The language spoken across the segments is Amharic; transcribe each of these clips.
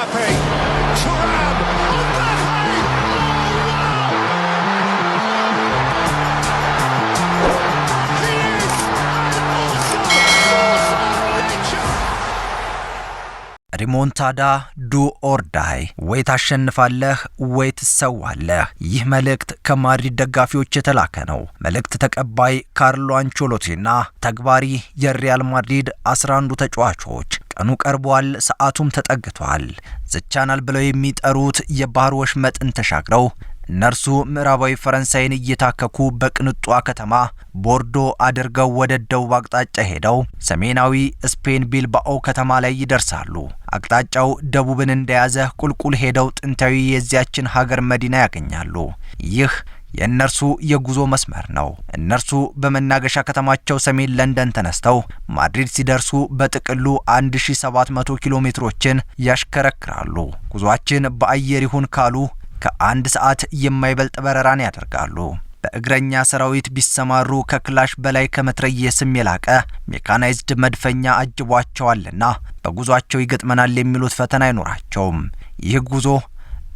Mbappe, Thuram, Mbappe! He is an awesome force of nature! Remontada, do or die፣ ወይ ታሸንፋለህ ወይ ትሰዋለህ። ይህ መልእክት ከማድሪድ ደጋፊዎች የተላከ ነው። መልእክት ተቀባይ ካርሎ አንቸሎቲና ተግባሪ የሪያል ማድሪድ 11ዱ ተጫዋቾች። ቀኑ ቀርቧል፣ ሰዓቱም ተጠግቷል። The Channel ብለው የሚጠሩት የባህር ወሽመጥን ተሻግረው እነርሱ ምዕራባዊ ፈረንሳይን እየታከኩ በቅንጧ ከተማ ቦርዶ አድርገው ወደ ደቡብ አቅጣጫ ሄደው ሰሜናዊ ስፔን ቢልባኦ ከተማ ላይ ይደርሳሉ። አቅጣጫው ደቡብን እንደያዘ ቁልቁል ሄደው ጥንታዊ የዚያችን ሀገር መዲና ያገኛሉ። ይህ የእነርሱ የጉዞ መስመር ነው። እነርሱ በመናገሻ ከተማቸው ሰሜን ለንደን ተነስተው ማድሪድ ሲደርሱ በጥቅሉ 1700 ኪሎ ሜትሮችን ያሽከረክራሉ። ጉዟችን በአየር ይሁን ካሉ ከአንድ ሰዓት የማይበልጥ በረራን ያደርጋሉ። በእግረኛ ሰራዊት ቢሰማሩ ከክላሽ በላይ ከመትረየስም የላቀ ሜካናይዝድ መድፈኛ አጅቧቸዋልና በጉዟቸው ይገጥመናል የሚሉት ፈተና አይኖራቸውም። ይህ ጉዞ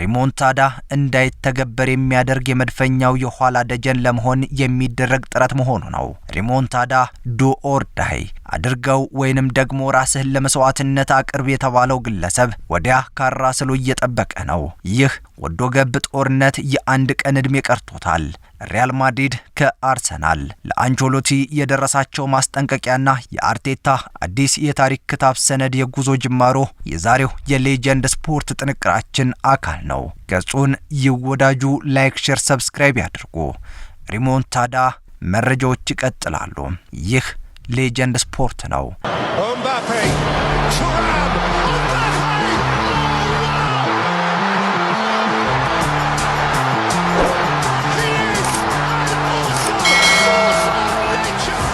ሪሞንታዳ እንዳይተገበር የሚያደርግ የመድፈኛው የኋላ ደጀን ለመሆን የሚደረግ ጥረት መሆኑ ነው። Remontada, do or die፣ አድርገው ወይንም ደግሞ ራስህን ለመስዋዕትነት አቅርብ የተባለው ግለሰብ ወዲያ ካራ ስሎ እየጠበቀ ነው። ይህ ወዶ ገብ ጦርነት የአንድ ቀን ዕድሜ ቀርቶታል። ሪያል ማድሪድ ከአርሰናል፣ ለአንቸሎቲ የደረሳቸው ማስጠንቀቂያና የአርቴታ አዲስ የታሪክ ክታብ ሰነድ የጉዞ ጅማሮ የዛሬው የሌጀንድ ስፖርት ጥንቅራችን አካል ነው። ገጹን ይወዳጁ፣ like፣ share፣ subscribe ያድርጉ። Remontada መረጃዎች ይቀጥላሉ። ይህ ሌጀንድ ስፖርት ነው። Mbappe, Thuram, Mbappe! He is an awesome force of nature!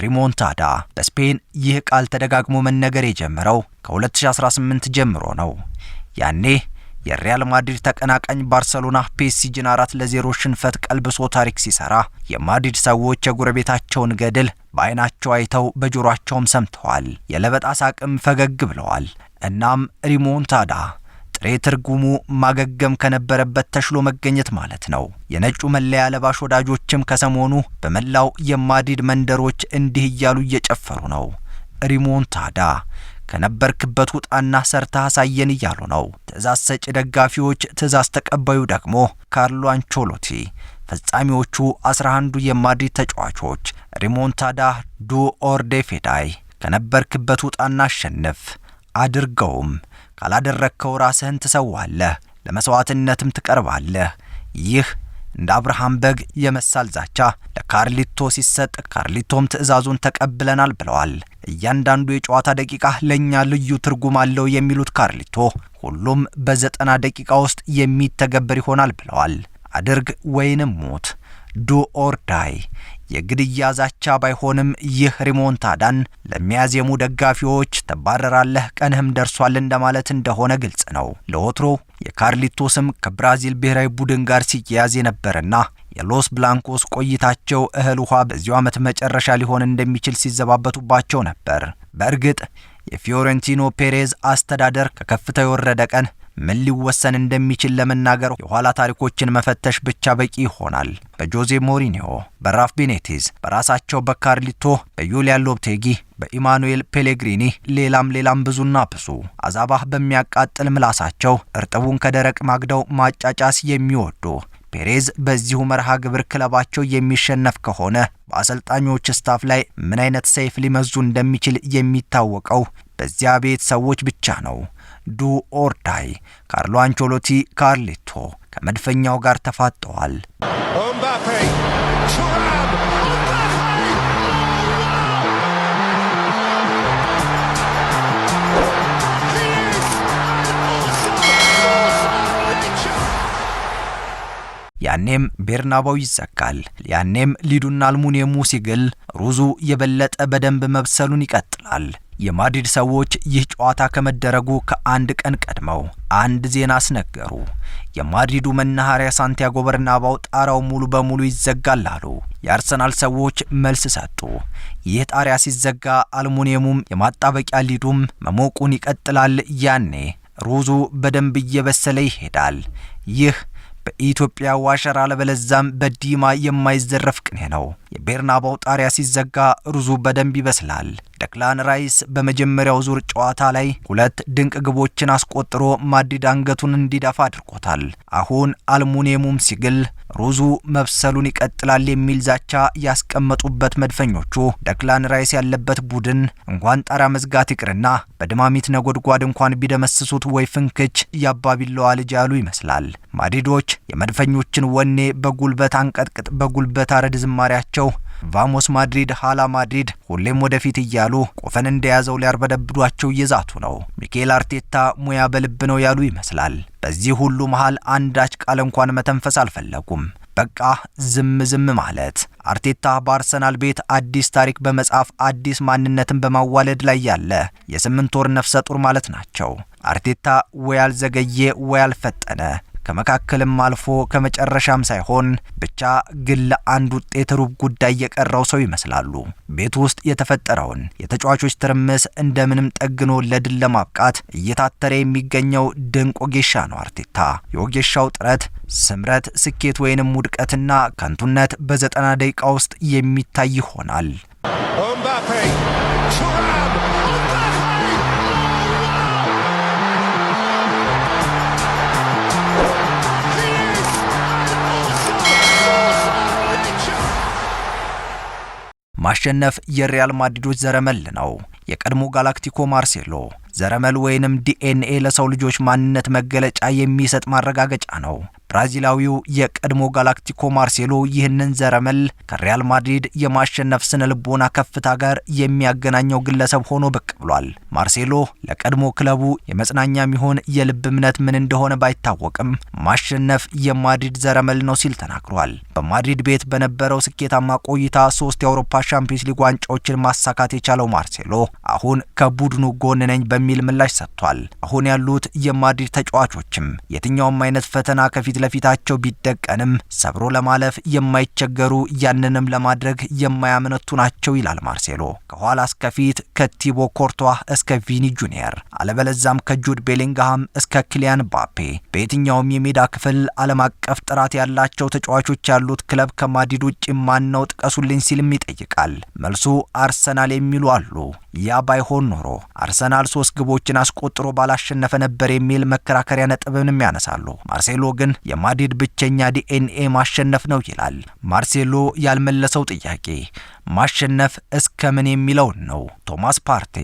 Remontada፣ በስፔን ይህ ቃል ተደጋግሞ መነገር የጀመረው ከ2018 ጀምሮ ነው። ያኔ የሪያል ማድሪድ ተቀናቃኝ ባርሰሎና ፒኤስጂን 4-0 ሽንፈት ቀልብሶ ታሪክ ሲሰራ የማድሪድ ሰዎች የጎረቤታቸውን ገድል በአይናቸው አይተው በጆሮአቸውም ሰምተዋል። የለበጣ ሳቅም ፈገግ ብለዋል። እናም remontada ጥሬ ትርጉሙ ማገገም ከነበረበት ተሽሎ መገኘት ማለት ነው። የነጩ መለያ ለባሽ ወዳጆችም ከሰሞኑ በመላው የማድሪድ መንደሮች እንዲህ እያሉ እየጨፈሩ ነው። Remontada፣ ከነበርክበት ውጣና ሰርተህ አሳየን እያሉ ነው። ትዕዛዝ ሰጪ ደጋፊዎች፣ ትዕዛዝ ተቀባዩ ደግሞ ካርሎ አንቸሎቲ፣ ፈጻሚዎቹ 11ዱ የማድሪድ ተጫዋቾች። Remontada, do or die፣ ከነበርክበት ውጣና አሸንፍ፣ አድርገውም፣ ካላደረግከው ራስህን ትሰዋለህ፣ ለመስዋዕትነትም ትቀርባለህ። ይህ እንደ አብርሃም በግ የመሳል ዛቻ ለካርሊቶ ሲሰጥ ካርሊቶም ትዕዛዙን ተቀብለናል ብለዋል። እያንዳንዱ የጨዋታ ደቂቃ ለእኛ ልዩ ትርጉም አለው የሚሉት ካርሊቶ ሁሉም በ90 ደቂቃ ውስጥ የሚተገበር ይሆናል ብለዋል። አድርግ ወይንም ሙት፣ do or die። የግድያ ዛቻ ባይሆንም ይህ remontada ን ለሚያዜሙ ደጋፊዎች ትባረራለህ፣ ቀንህም ደርሷል እንደማለት እንደሆነ ግልጽ ነው። ለወትሮ የካርሊቶ ስም ከብራዚል ብሔራዊ ቡድን ጋር ሲያያዝ የነበረና የሎስ ብላንኮስ ቆይታቸው እህል ውሃ በዚሁ ዓመት መጨረሻ ሊሆን እንደሚችል ሲዘባበቱባቸው ነበር። በእርግጥ የፍሎሬንቲኖ ፔሬዝ አስተዳደር ከከፍታው የወረደ ቀን ምን ሊወሰን እንደሚችል ለመናገር የኋላ ታሪኮችን መፈተሽ ብቻ በቂ ይሆናል። በጆዜ ሞሪኒዮ፣ በራፍ ቤኔቴዝ፣ በራሳቸው በካርሊቶ፣ በዩሊያን ሎፕቴጊ፣ በኢማኑኤል ፔሌግሪኒ፣ ሌላም ሌላም ብዙና ብዙ አዛባህ በሚያቃጥል ምላሳቸው እርጥቡን ከደረቅ ማግደው ማጫጫስ የሚወዱ ፔሬዝ በዚሁ መርሃ ግብር ክለባቸው የሚሸነፍ ከሆነ በአሰልጣኞች staff ላይ ምን አይነት ሰይፍ ሊመዙ እንደሚችል የሚታወቀው በዚያ ቤት ሰዎች ብቻ ነው። Do or die። ካርሎ አንቸሎቲ፣ ካርሊቶ ከመድፈኛው ጋር ተፋጠዋል። Mbappe, Thuram, Mbappe! He is an awesome force of nature! ያኔ ያኔም ቤርናባው ይዘጋል። ያኔም ሊዱና አልሙኒየሙ ሲግል ሩዙ የበለጠ በደንብ መብሰሉን ይቀጥላል። የማድሪድ ሰዎች ይህ ጨዋታ ከመደረጉ ከአንድ ቀን ቀድመው አንድ ዜና አስነገሩ። የማድሪዱ መናኸሪያ ሳንቲያጎ በርናባው ጣራው ሙሉ በሙሉ ይዘጋል አሉ። የአርሰናል ሰዎች መልስ ሰጡ። ይህ ጣሪያ ሲዘጋ አልሙኒየሙም የማጣበቂያ ሊዱም መሞቁን ይቀጥላል። ያኔ ሩዙ በደንብ እየበሰለ ይሄዳል። ይህ በኢትዮጵያ ዋሸራ አለበለዛም በዲማ የማይዘረፍ ቅኔ ነው። የቤርናባው ጣሪያ ሲዘጋ ሩዙ በደንብ ይበስላል። ደክላን ራይስ በመጀመሪያው ዙር ጨዋታ ላይ ሁለት ድንቅ ግቦችን አስቆጥሮ ማድሪድ አንገቱን እንዲደፋ አድርጎታል። አሁን አልሙኒየሙም ሲግል ሩዙ መብሰሉን ይቀጥላል የሚል ዛቻ ያስቀመጡበት መድፈኞቹ ደክላን ራይስ ያለበት ቡድን እንኳን ጣሪያ መዝጋት ይቅርና በድማሚት ነጎድጓድ እንኳን ቢደመስሱት ወይ ፍንክች ያባቢለዋ ልጅ ያሉ ይመስላል። ማድሪዶች የመድፈኞችን ወኔ በጉልበት አንቀጥቅጥ በጉልበት አረድ ዝማሪያቸው "Vamos Madrid፣ hala Madrid፣ ሁሌም ወደፊት" እያሉ ቆፈን እንደያዘው ሊያርበደብዷቸው እየዛቱ ነው። ሚኬል አርቴታ ሙያ በልብ ነው ያሉ ይመስላል። በዚህ ሁሉ መሃል አንዳች ቃል እንኳን መተንፈስ አልፈለጉም። በቃ ዝም ዝም ማለት። አርቴታ በአርሰናል ቤት አዲስ ታሪክ በመጻፍ አዲስ ማንነትን በማዋለድ ላይ ያለ የ8 ወር ነፍሰ ጡር ማለት ናቸው። አርቴታ ወይ አልዘገየ ወይ አልፈጠነ፣ ከመካከልም አልፎ ከመጨረሻም ሳይሆን ብቻ ግን ለአንድ ውጤት ሩብ ጉዳይ የቀረው ሰው ይመስላሉ። ቤት ውስጥ የተፈጠረውን የተጫዋቾች ትርምስ እንደምንም ጠግኖ ለድል ለማብቃት እየታተረ የሚገኘው ድንቅ ወጌሻ ነው አርቴታ። የወጌሻው ጥረት ስምረት፣ ስኬት ወይንም ውድቀትና ከንቱነት በ90 ደቂቃ ውስጥ የሚታይ ይሆናል። Mbappe, Thuram, Mbappe! He is an awesome force of nature. ማሸነፍ የሪያል ማድሪዶች ዘረመል ነው። የቀድሞ ጋላክቲኮ ማርሴሎ ዘረመል ወይንም ዲኤንኤ ለሰው ልጆች ማንነት መገለጫ የሚሰጥ ማረጋገጫ ነው። ብራዚላዊው የቀድሞ ጋላክቲኮ ማርሴሎ ይህንን ዘረመል ከሪያል ማድሪድ የማሸነፍ ስነ ልቦና ከፍታ ጋር የሚያገናኘው ግለሰብ ሆኖ ብቅ ብሏል። ማርሴሎ ለቀድሞ ክለቡ የመጽናኛ የሚሆን የልብ እምነት ምን እንደሆነ ባይታወቅም ማሸነፍ የማድሪድ ዘረመል ነው ሲል ተናግሯል። በማድሪድ ቤት በነበረው ስኬታማ ቆይታ ሶስት የአውሮፓ ሻምፒዮንስ ሊግ ዋንጫዎችን ማሳካት የቻለው ማርሴሎ አሁን ከቡድኑ ጎን ነኝ በሚል ምላሽ ሰጥቷል። አሁን ያሉት የማድሪድ ተጫዋቾችም የትኛውም አይነት ፈተና ከፊት ለፊታቸው ቢደቀንም ሰብሮ ለማለፍ የማይቸገሩ፣ ያንንም ለማድረግ የማያመነቱ ናቸው ይላል ማርሴሎ። ከኋላ እስከ ፊት፣ ከቲቦ ኮርቷ እስከ ቪኒ ጁኒየር፣ አለበለዛም ከጁድ ቤሊንግሃም እስከ ኪሊያን ምባፔ በየትኛውም የሜዳ ክፍል ዓለም አቀፍ ጥራት ያላቸው ተጫዋቾች ያሉት ክለብ ከማድሪድ ውጭ ማን ነው ጥቀሱልኝ ሲልም ይጠይቃል። መልሱ አርሰናል የሚሉ አሉ። ያ ባይሆን ኖሮ አርሰናል ሶስት ግቦችን አስቆጥሮ ባላሸነፈ ነበር የሚል መከራከሪያ ነጥብንም ያነሳሉ። ማርሴሎ ግን የማድሪድ ብቸኛ ዲኤንኤ ማሸነፍ ነው ይላል። ማርሴሎ ያልመለሰው ጥያቄ ማሸነፍ እስከ ምን የሚለውን ነው። ቶማስ ፓርቴ፣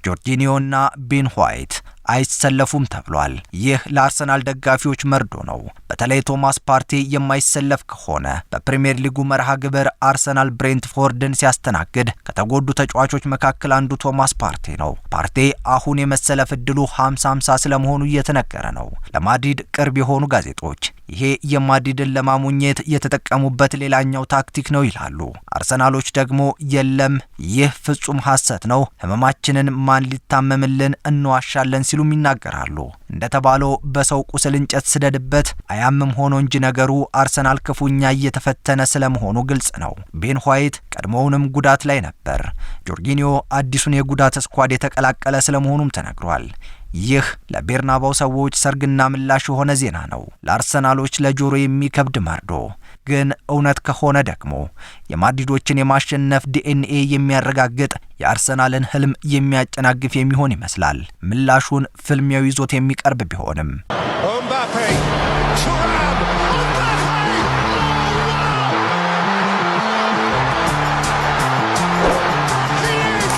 ጆርጂኒዮና ቤን ዋይት አይሰለፉም ተብሏል። ይህ ለአርሰናል ደጋፊዎች መርዶ ነው። በተለይ ቶማስ ፓርቴ የማይሰለፍ ከሆነ በፕሪምየር ሊጉ መርሃ ግብር አርሰናል ብሬንትፎርድን ሲያስተናግድ ከተጎዱ ተጫዋቾች መካከል አንዱ ቶማስ ፓርቴ ነው። ፓርቴ አሁን የመሰለፍ እድሉ 50-50 ስለመሆኑ እየተነገረ ነው። ለማድሪድ ቅርብ የሆኑ ጋዜጦች ይሄ የማድሪድን ለማሞኘት የተጠቀሙበት ሌላኛው ታክቲክ ነው ይላሉ። አርሰናሎች ደግሞ የለም፣ ይህ ፍጹም ሐሰት ነው፣ ህመማችንን ማን ሊታመምልን እንዋሻለን ሲሉም ይናገራሉ። እንደተባለው በሰው ቁስል እንጨት ስደድበት አያምም ሆኖ እንጂ ነገሩ አርሰናል ክፉኛ እየተፈተነ ስለመሆኑ ግልጽ ነው። ቤን ዋይት ቀድሞውንም ጉዳት ላይ ነበር። ጆርጊኒዮ አዲሱን የጉዳት squad የተቀላቀለ ስለመሆኑም ተነግሯል። ይህ ለቤርናባው ሰዎች ሰርግና ምላሽ የሆነ ዜና ነው። ለአርሰናሎች ለጆሮ የሚከብድ መርዶ። ግን እውነት ከሆነ ደግሞ የማድሪዶችን የማሸነፍ ዲኤንኤ የሚያረጋግጥ፣ የአርሰናልን ህልም የሚያጨናግፍ የሚሆን ይመስላል። ምላሹን ፍልሚያው ይዞት የሚቀርብ ቢሆንም። Mbappe, Thuram, Mbappe! He is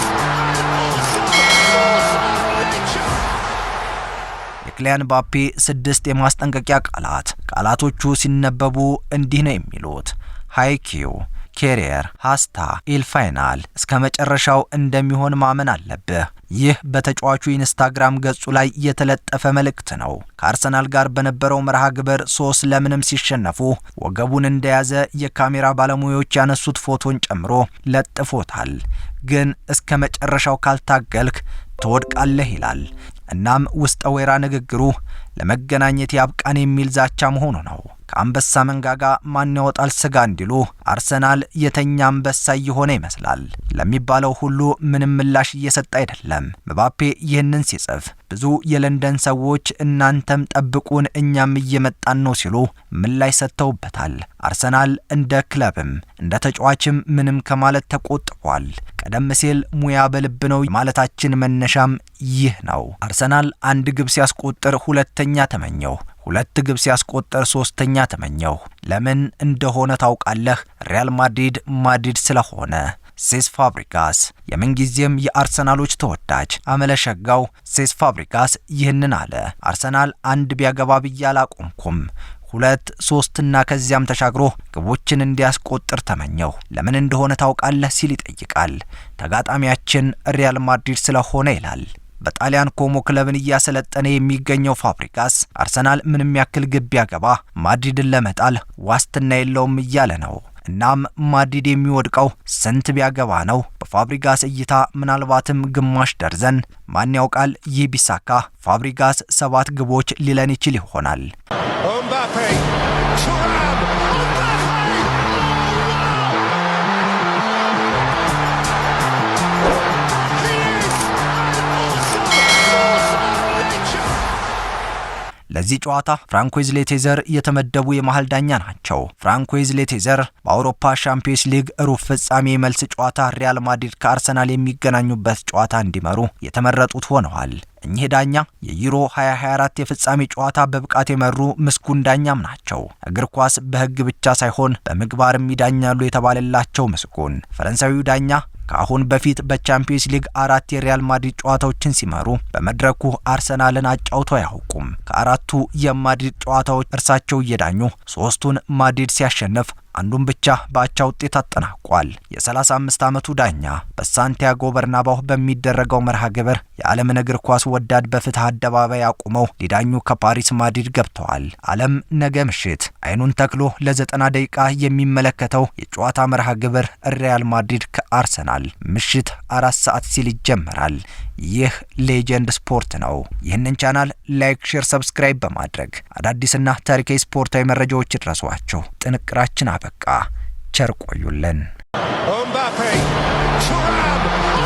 an awesome force of nature. የኪሊያን ምባፔ ስድስት የማስጠንቀቂያ ቃላት። ቃላቶቹ ሲነበቡ እንዲህ ነው የሚሉት፦ "Hi Q Career hasta el final እስከ መጨረሻው እንደሚሆን ማመን አለብህ። ይህ በተጫዋቹ ኢንስታግራም ገጹ ላይ የተለጠፈ መልእክት ነው። ከአርሰናል ጋር በነበረው መርሃ ግብር 3-0 ሲሸነፉ ወገቡን እንደያዘ የካሜራ ባለሙያዎች ያነሱት ፎቶን ጨምሮ ለጥፎታል። ግን እስከ መጨረሻው ካልታገልክ ትወድቃለህ ይላል። እናም ውስጠ ወይራ ንግግሩ ለመገናኘት ያብቃን የሚል ዛቻ መሆኑ ነው። ከአንበሳ መንጋጋ ማን ያወጣል ስጋ እንዲሉ አርሰናል የተኛ አንበሳ እየሆነ ይመስላል። ለሚባለው ሁሉ ምንም ምላሽ እየሰጠ አይደለም። ምባፔ ይህንን ሲጽፍ ብዙ የለንደን ሰዎች እናንተም ጠብቁን እኛም እየመጣን ነው ሲሉ ምላሽ ሰጥተውበታል። አርሰናል እንደ ክለብም እንደ ተጫዋችም ምንም ከማለት ተቆጥቧል። ቀደም ሲል ሙያ በልብ ነው ማለታችን መነሻም ይህ ነው። አርሰናል አንድ ግብ ሲያስቆጥር ሁለተኛ ተመኘው፣ ሁለት ግብ ሲያስቆጥር ሶስተኛ ተመኘው። ለምን እንደሆነ ታውቃለህ? ሪያል ማድሪድ ማድሪድ ስለሆነ። ሴስ ፋብሪጋስ፣ የምንጊዜም የአርሰናሎች ተወዳጅ አመለሸጋው ሴስ ፋብሪጋስ ይህንን አለ። አርሰናል አንድ ቢያገባ ብዬ አላቆምኩም፣ ሁለት፣ ሶስትና ከዚያም ተሻግሮ ግቦችን እንዲያስቆጥር ተመኘሁ። ለምን እንደሆነ ታውቃለህ ሲል ይጠይቃል። ተጋጣሚያችን ሪያል ማድሪድ ስለሆነ ይላል። በጣሊያን ኮሞ ክለብን እያሰለጠነ የሚገኘው ፋብሪጋስ አርሰናል ምንም ያክል ግብ ቢያገባ ማድሪድን ለመጣል ዋስትና የለውም እያለ ነው። እናም ማድሪድ የሚወድቀው ስንት ቢያገባ ነው? በፋብሪጋስ እይታ ምናልባትም ግማሽ ደርዘን። ማን ያውቃል? ይህ ቢሳካ ፋብሪጋስ ሰባት ግቦች ሊለን ይችል ይሆናል። Mbappe, Thuram, Mbappe! He is an awesome force of nature! ለዚህ ጨዋታ ፍራንኮይዝ ሌቴዘር የተመደቡ የመሀል ዳኛ ናቸው። ፍራንኮይዝ ሌቴዘር በአውሮፓ ሻምፒዮንስ ሊግ ሩብ ፍጻሜ የመልስ ጨዋታ ሪያል ማድሪድ ከአርሰናል የሚገናኙበት ጨዋታ እንዲመሩ የተመረጡት ሆነዋል። እኚህ ዳኛ የዩሮ 2024 የፍጻሜ ጨዋታ በብቃት የመሩ ምስጉን ዳኛም ናቸው። እግር ኳስ በሕግ ብቻ ሳይሆን በምግባርም ይዳኛሉ የተባለላቸው ምስጉን ፈረንሳዊው ዳኛ ከአሁን በፊት በቻምፒየንስ ሊግ አራት የሪያል ማድሪድ ጨዋታዎችን ሲመሩ በመድረኩ አርሰናልን አጫውተው አያውቁም። ከአራቱ የማድሪድ ጨዋታዎች እርሳቸው እየዳኙ ሶስቱን ማድሪድ ሲያሸንፍ አንዱን ብቻ በአቻ ውጤት አጠናቋል። የ35 ዓመቱ ዳኛ በሳንቲያጎ በርናባው በሚደረገው መርሃ ግብር የዓለምን እግር ኳስ ወዳድ በፍትህ አደባባይ አቁመው ሊዳኙ ከፓሪስ ማድሪድ ገብተዋል። ዓለም ነገ ምሽት አይኑን ተክሎ ለ90 ደቂቃ የሚመለከተው የጨዋታ መርሃ ግብር ሪያል ማድሪድ ከአርሰናል ምሽት 4 ሰዓት ሲል ይጀመራል። ይህ ሌጀንድ ስፖርት ነው። ይህንን ቻናል like፣ share፣ subscribe በማድረግ አዳዲስና ታሪካዊ ስፖርታዊ መረጃዎች ይድረሷችሁ። ጥንቅራችን አበቃ። ቸር ቆዩልን። Mbappe, Thuram,